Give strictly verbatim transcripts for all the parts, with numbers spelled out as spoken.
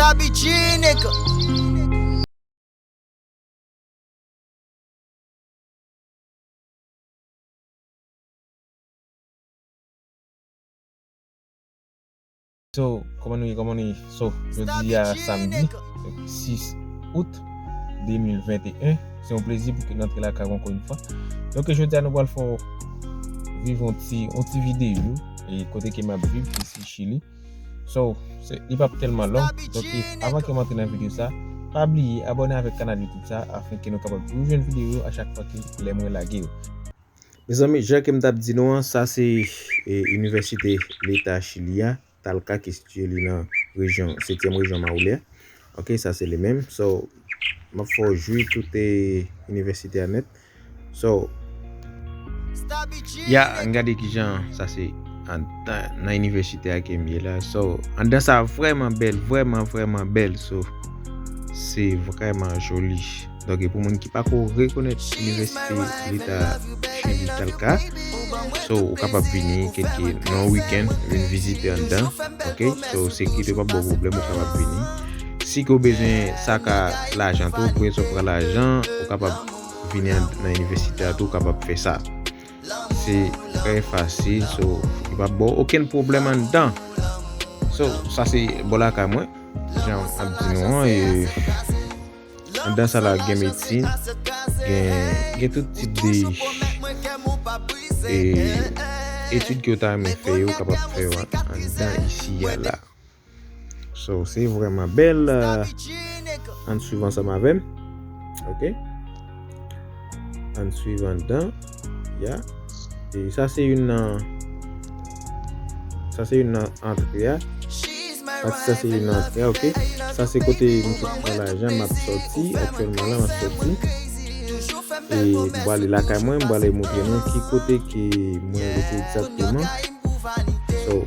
Abidjan, nigga. So, kòman nou ye, kòman nou ye? So, jodi a samdi, sis out de mil venteyen. Se yon plezi pou ke n antre lakay ou ankò yon fwa. Donk, jodi a nou pral fè w viv yon ti, yon ti videyo, e kote ke m ap viv, isi Chili. So, se, li p ap tèlman long. Donk, e, avan ke m antre nan videyo sa, pa bliye abòne avèk kanal YouTube sa, afin ke nou kapab toujou jwenn videyo yo a chak fwa ke lè mwen lage yo. Mezanmi, jan ke m t ap di nou an, sa se, e, Inivèsite Leta Chili a, Talca, ki sitiye li nan rejyon, setyèm rejyon Maule a. Ok, sa se li menm. So, m ap fè w jwi tout, e, inivèsite a nèt. So, ya, n gade kijan sa se anndan nan inivèsite a ke m ye la. So, anndan sa vrèman bèl, vrèman, vrèman bèl. So, se vrèman joli. Donk, e pou moun ki pako rekonèt Inivèsite Leta Chili Talca, so, ou kapab vini kèlke nan yon wikenn, vin vizite anndan. Ok? So, sekirite p ap ba w pwoblèm, ou kapab vini. Si ke w bezwen saka lajan tou, ou bezwen pran lajan, ou kapab vini an, nan inivèsite a tou, ou kapab fè sa. Se trè fasil, so, li p ap ba w okenn pwoblèm anndan. So, sa se bò lakay mwen, jan m ap di nou an, e anndan sa la gen medsin, gen, gen tout tip de, e, etid ke w ta renmen fè yo, w kapab fè yo an, anndan isi a la. So, se vrèman bèl, e, ann swiv ansanm avè m. Ok? Ann swiv anndan. Ya. E sa se youn nan, sa se youn nan antre a. Pati sa se youn nan antre a, ok. Sa se kote m sot pran lajan, m ap sòti. Aktyèlman la, m ap sòti. E m prale lakay mwen, m prale montre nou ki kote ke mwen rete egzakteman. So,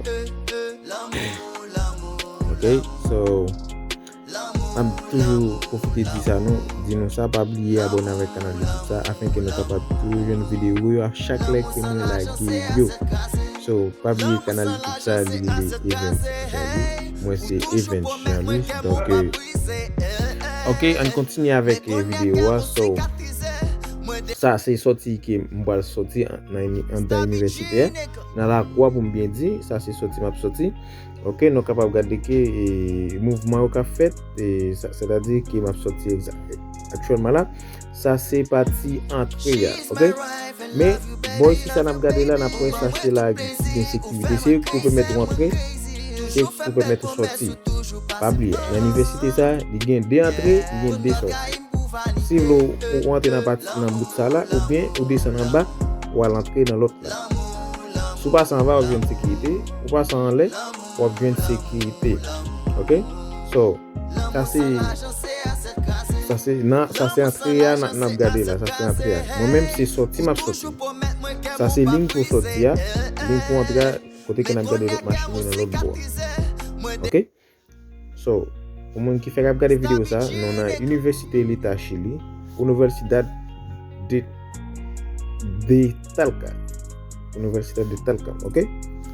ok, so, m ap toujou pwofite di sa nou, di nou sa, pa bliye abòne avèk kanal YouTube sa, afin ke nou kapab toujou jwenn videyo yo a chak lè ke mwen lage yo. So, pa bliye kanal YouTube sa, li rele Evens Jean Louis. Mwen se Evens Jean Louis. Donk, e, ok, ann kontinye avèk, e, videyo a. So, sa se sòti ke m pral sòti an, nan ini-, anndan inivèsite a, nan lakou a pou m byen di, sa se sòti m ap sòti. Ok, nou kapab gade ke, e, mouvman yo k ap fèt, e, sa, sètadi ke m ap sòti egza-, aktyèlman la, sa se pati antre a, ok? Men, bò isi sa n ap gade la, n ap wè sa se la ki gen sekirite. Se yo ki pou pèmèt ou antre, se yo ki pou pèmèt ou sòti. Pa bliye, nan inivèsite sa, li gen de antre, li gen de sòti. Si w vle w, ou antre nan pati, nan bout sa la, oubyen ou desann anba, ou al antre nan lòt la. Si w pase anba, w ap jwenn sekirite. Ou pase anlè, w ap jwenn sekirite. Ok? So, sa se, sa se, nan, sa se antre a n, n ap gade la. Sa se antre a. Mwen menm, se sòti m ap sòti. Sa se liy pou sòti a. Liy pou antre a, kote ke n ap gade lòt machin yo nan lòt bò a. Ok? So, pou moun ki fèk ap gade videyo sa, nou nan Inivèsite Leta Chili, Universidad de, de Talca. Universidad de Talca, ok?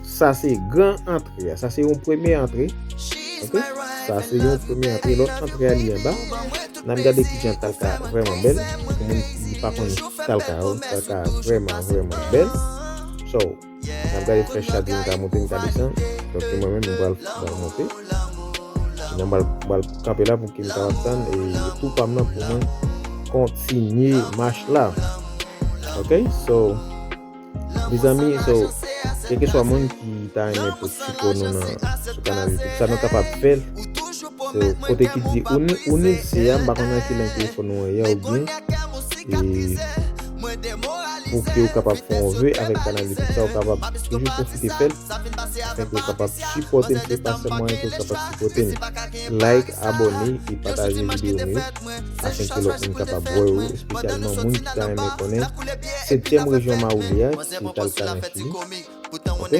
Sa se gran antre a. Sa se yon premye antre. Ok? Sa se yon premye antre. Lòt antre a li anba. N ap gade kijan Talca vrèman bèl. Pou moun ki pa konn Talca yo, Talca vrèman, vrèman bèl. So, n ap gade flèch la di m ka monte, m ka desann. Donk, mwen menm, m pral, m pral monte. Sinon, m pral, m pral kanpe la pou ke m kapab tann e tou pa m nan pou mwen kontinye mach la. Ok? So, mezanmi, so, kèlkeswa moun ki ta renmen pote sipò nou nan, sou kanal YouTube, sa nou kapab fè l. So, kote ki di Uni-, Unirse a, m pa konn nan ki lang telefòn ou an ye oubyen, e pou ke w kapab fè yon ve avèk kanal YouTube sa, ou kapab toujou pwofite fè l, afin ke w kapab sipòte m, se pa sèl mwayen ke w kapab sipòte m. Like, abòne e pataje videyo nou yo, afin ke lòt moun kapab wè yo, espesyalman moun ki ta renmen konnen setyèm rejyon Maule a, ki se Talca nan Chili. Ok?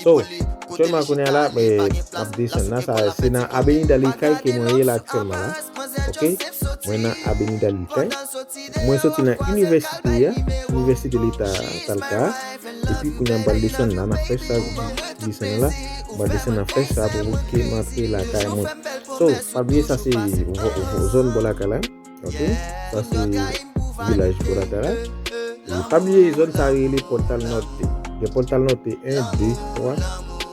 So, aktyèlman kounye a la, eh, m ap desann la, sa, se nan Avenida Likay ke mwen ye la aktyèlman la. Ok? Mwen nan Avenida Likay. Mwen soti nan inivèsite a, Inivèsite Leta Talca a. Epi kounye a m pral desann la, nan flèch sa, desann la, m pral desann nan flèch sa pou ke m antre lakay mwen. So, pa bliye sa se vo- vo- zòn bò lakay la. Ok? Sa se vilaj bò lakay la. E pa bliye zòn sa rele Pòtal Nòte. Gen Pòtal Nòte en, de, twa,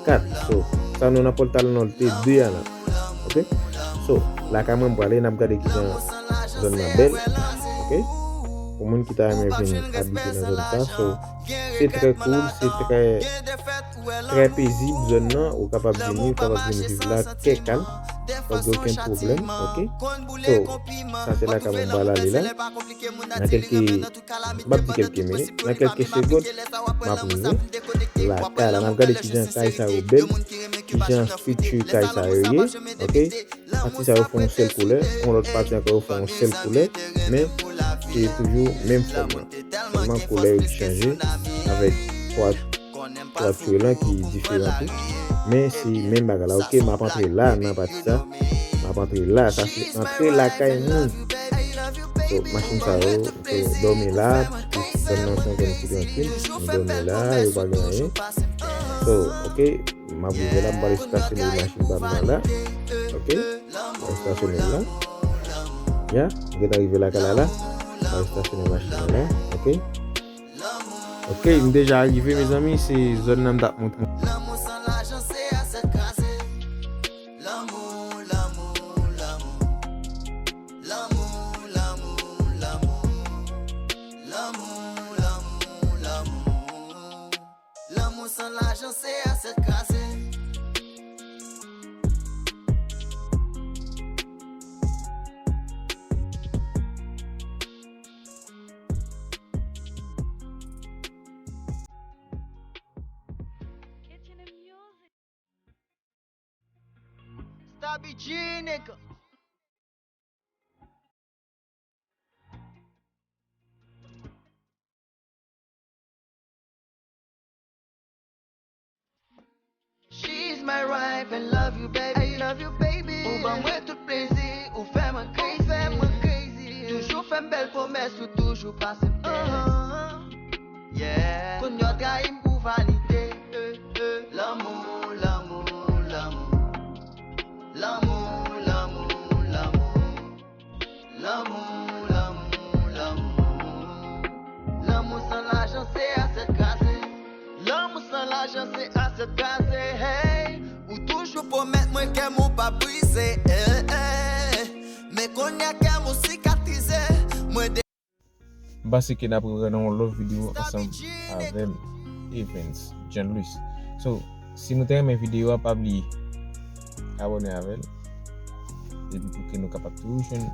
kat. So, sa nou nan Pòtal Nòte de a la. Ok? So, lakay mwen m prale, n ap gade kijan zòn nan bèl. Ok? Pou moun ki ta renmen vin abite nan zòn sa, so, se trè cool, se trè, trè pezib zòn nan, ou kapab vini, ou kapab vin viv la, trè kalm, pa gen okenn pwoblèm, ok? So, sa se lakay mwen m pral ale la. Nan kèlke, m ap di kèlke minit, nan kèlke segond, m ap rive lakay la. N ap gade kijan kay sa yo bèl, kijan fiti kay sa yo ye, ok? Pati sa yo fè yon sèl koulè, yon lòt pati ankò yo fè yon sèl koulè, men se toujou menm fòm nan. Sèlman koulè yo ki chanje avèk twa, twa tire lan ki diferan tou. Men se menm bagay la. Ok, m ap antre la nan pati sa. M ap antre la. Sa se antre lakay moun. So, machin sa yo, so, dòmi la, zòn nan se yon zòn ki trankil. M dòmi la, yo pa gen anyen. So, ok, m ap rive la, m pral estasyone machin pa m nan la. Ok, m pral estasyone l la. Ya, m gentan rive lakay la la. M pral estasyone machin nan la. Ok. Ok, m deja rive, mezanmi, se zòn nan m t ap montre. Lanmou san lajan se asèt kraze. Lanmou, lanmou, lanmou. Lanmou, lanmou, lanmou. Lanmou, lanmou, lanmou. Lanmou san lajan se asèt kraze. Stop it, G, nigga. She's my wife and love you, baby. I love you, baby. Ou ban mwen tout plezi, ou fè mwen crazy. Ou fè mwen crazy. Toujou fè m bèl pwomès, ou toujou pase m tèt. Uh-huh. Yeah. Kounye a w trayi m pou vanite. Lanmou, lanmou, lanmou. Lanmou, lanmou, lanmou. Lanmou, lanmou, lanmou. Lanmou san lajan se asèt kraze. Lanmou san lajan se asèt kraze. Hey, ou toujou pwomèt mwen kè m ou pa brize. Eh, eh. Men kounye a kè m ou sikatrize. Mwen de- M panse ke n ap reprann yon lòt videyo ansanm avè m, Evens John Louis. So, si nou te renmen videyo a, pa bliye abòne avè l. Epi pou ke nou kapab toujou jwenn